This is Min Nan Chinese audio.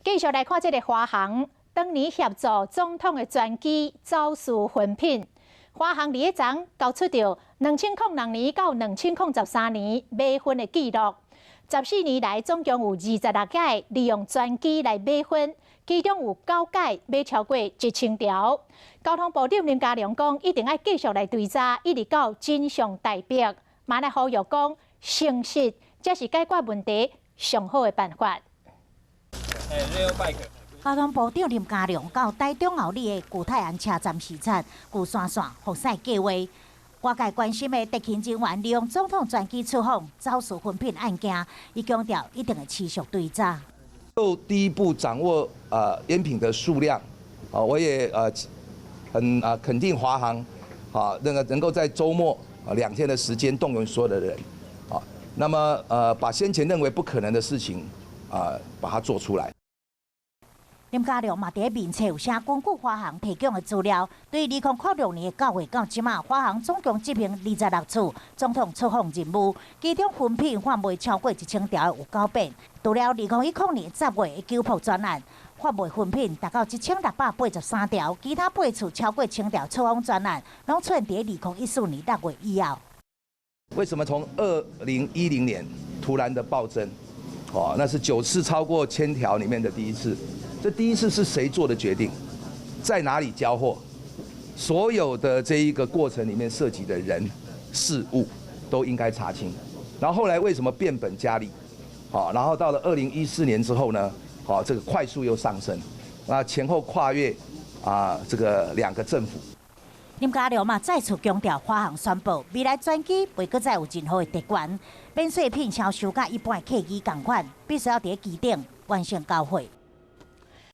繼續來看這个華航當年協助總統的專機走私薰品。華航佇彼陣交出著2006年到2013年買薰的記錄，14年來總共有26屆利用專機來買薰，其中有9屆買超過1000條。交通部長林佳龍講，一定愛繼續來追查，一直到真相大白。嘛來呼籲講，誠實才是解決問題上好的辦法。交通部長林佳龍到台中后里的舊泰安車站視察，舊山線復駛計劃。外界關心的特勤人員利用總統專機出訪走私薰品案件，伊強調一定會持續追查。就第一步掌握煙品的數量，啊，我也很肯定華航，啊那個能夠在週末2天的時間動員所有的人，啊，那麼把先前認為不可能的事情啊把它做出來。林佳龍嘛，佇面冊有寫根據華航提供的資料，對2006年的9月到這馬，華航總共執行26次總統出訪任務，其中薰品販賣超過1000條的有9遍。除了2010年10月的糾撲專案，販賣薰品達到1683條，其他8次超過千條出訪專案，攏出現佇2014年6月以後。為什麼從2010年突然的暴增？哦，那是9次超過千條裡面的第一次。這第一次是誰做的決定？在哪裡交貨？所有的這一個過程裡面涉及的人、事物都應該查清。然後後來為什麼變本加厲？好，然後到了2014年之後呢？好，這個快速又上升，那前後跨越啊，這個兩個政府。林佳龍嘛再次強調，華航宣布未來專機袂閣再有任何的特權，免稅品銷售佮一般的客機仝款，必須要佇機頂完成交貨。